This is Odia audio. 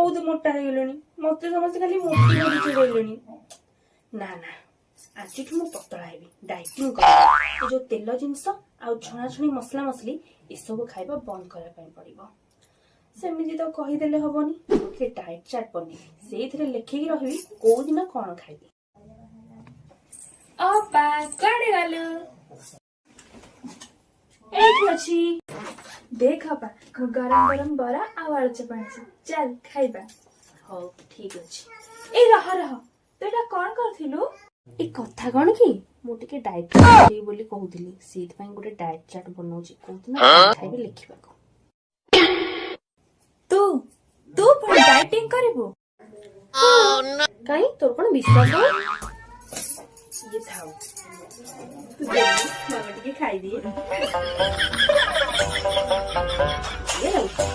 ବହୁତ ମୋଟା ହେଇଗଲିଣି। ମତେ ସମସ୍ତେ ଖାଲି ମୋଟି ମୋଟି ଚିଡେଇଲେଣି। ନା ନା, ଆଜିଠୁ ମୁଁ ପତଳା ହେବି, ଡାଇଟିଂ କରିବି। ଏ ଯୋଉ ତେଲ ଜିନିଷ ଆଉ ଛଣାଛଣି, ମସଲା ମସଲି ଏସବୁ ଖାଇବା ବନ୍ଦ କରିବା ପାଇଁ ପଡିବ। ସେମିତି ତ କହିଦେଲେ ହବନି। ଗୋଟେ ଡାଏଟ୍ ଚାର୍ଟ ବନେଇବି, ସେଇଥିରେ ଲେଖିକି ରହିବି କୋଉ ଦିନ କଣ ଖାଇବି। ଅପା, କୁଆଡେ ଗଲୁ? ଏଇଠି ଅଛି। ଦେଖ ଅପା, ମୁଁ ଗରମ ଗରମ ବରା ଆଉ ଆଳୁଚପ ଆଣିଛି, ଚାଲ ଖାଇବା। ହଉ, ଠିକ ଅଛି। ଏଇ, ରହ ରହ, ତୁ ଏଇଟା କଣ କରୁଥିଲୁ? ଏ କଥା କଣ କି, ମୁଁ ଟିକେ ଡାଏଟ୍ କରିବି ବୋଲି କହୁଥିଲି। ସେଇଥିପାଇଁ ଗୋଟେ ଡାଏଟ୍ ଚାର୍ଟ ବନଉଛି, କୋଉଦିନ କଣ ଖାଇବି ଲେଖିବାକୁ। ତୁ ତୁ ପୁଣି ଡାଇଟିଂ କରିବୁ? କାଇଁ, ତୋର କଣ ବିଶ୍ୱାସ ହଉନି? ଇଏ ଥାଉ, ତୁ ଦେନି, ମାମା ଟିକେ ଖାଇଦିଏ। ଇଏ ଆଉ।